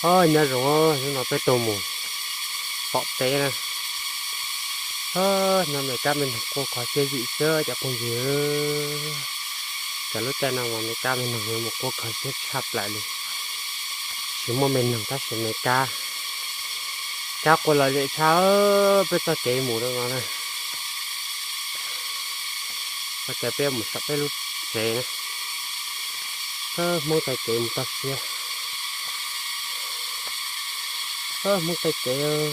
Os, nyob zoo, hnub no peb tuaj mus tom teb na. Os, no me kab me noog quaj kho siab zim xwb cov phooj ywg. Cov lub caij no mas me kab me noog yuav mus quaj kho siab tshaj plaws li. Tsis muaj me noog tab sis me kab, kab quaj lom zem tshaj peb txoj kev mus no na. Ua cas peb mus saum peb lub tsev na. Hmoob taij kev mus toj siab. Hmoob taij kev.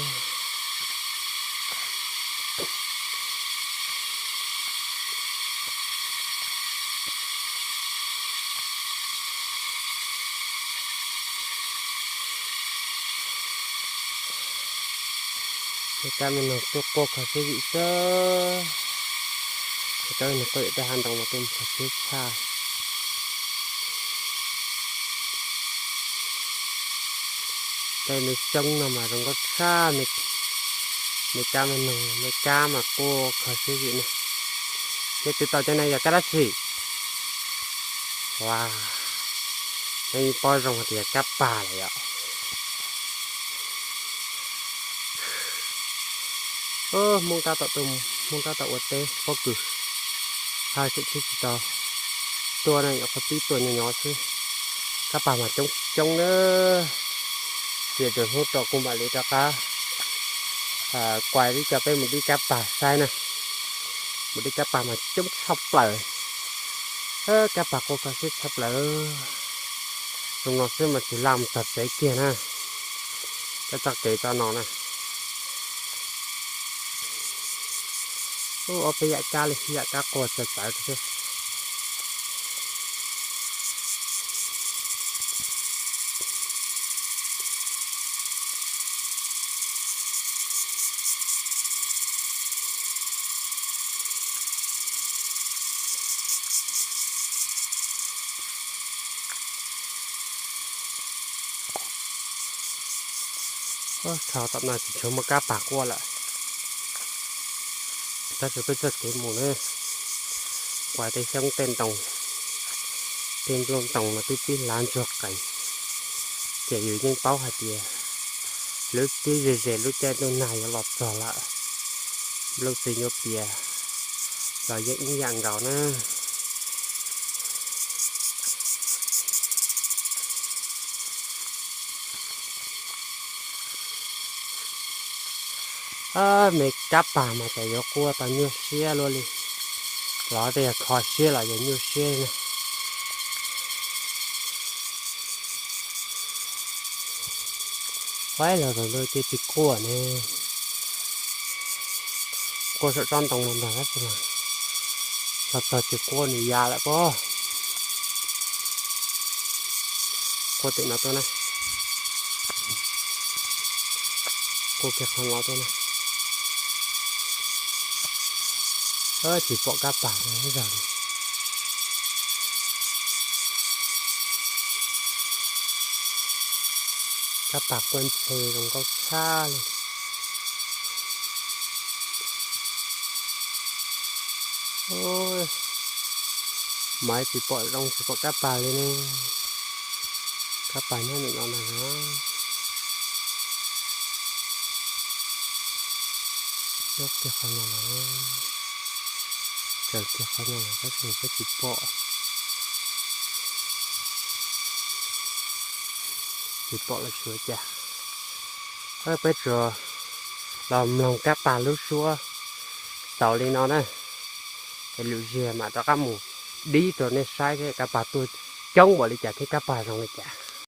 Me kab me noog tuaj quaj kho siab zim xwb. Me kab me noog quaj zim tej hav ntoo no tuaj mus kho siab tshaj. Tej me xyoob no mas zoo nkauj tshaj. Me kab me noog, me kab mas quaj kho siab zim ne. Ces twb tau cov no yog kab dab tsi? Ua, nej paub zoo hais tias kab pag lawm yom. Hmoob tab tom tuaj, Hmoob tab tom ua teb pob kws, haj tseem tsis tau tuaj na, nyuam qhuav pib tuaj nyob nyob xwb. Kab pag mas coob coob na. Ces tus hnub rau kuv mam li rov qab kuaj ib co peb mus dib kab pag saib na. Mus dib kab pag mas coob tshaj plaws. Kab pag quaj kho siab tshaj plaws. Zoo no xwb mas tsis laj mus txog tsev kiag na. Cov txoj kev txoj no na. Ub, ob peb yam kab li, yam kab quaj txawv txawv xwb. Ub, thaum tom no tsis tshua muaj kab pag quaj lawm. Tab sis peb txoj kev mus na, kuaj tej xyoob tej ntoo, tej nplooj ntoo no twb pib hlav ntsuag qees, ces yus yeej paub hais tias lub twb ze ze lub caij ntuj nag yuav los txog lawm. Nplooj txiv nyuag pias los yeej ib yam nkaus na. Me kab pag mas cas yuav quaj tau nyuaj siab luaj li. Los tej yog kho siab los yog nyuaj siab na. Faib los txog ntawd ces tsis quaj ne. Quaj saum tsob ntoo no ntag tab sis mas los txog ces quaj nws ya lawm pob. Quaj tim no tuaj na. Quaj kiag qhov no tuaj na. Tsis pom kab pag zog li. Kab pag quaj ntxhe zoo nkauj tshaj li. Mas tsis pom zoo tsis pom kab pag li ne. Kab pag nyob ntawm no na. Nyob kiag qhov no na. Raws kiag qhov no tab sis peb tsis pom. Tsis pom los tsis ua cas. Peb tsuas los mloog kab pag lub suab xaus li no na. Es lwm zaug mam rov qab mus dib rau nej saib thiab kab pag tuaj coob npaum li cas thiab kab pag zoo li cas.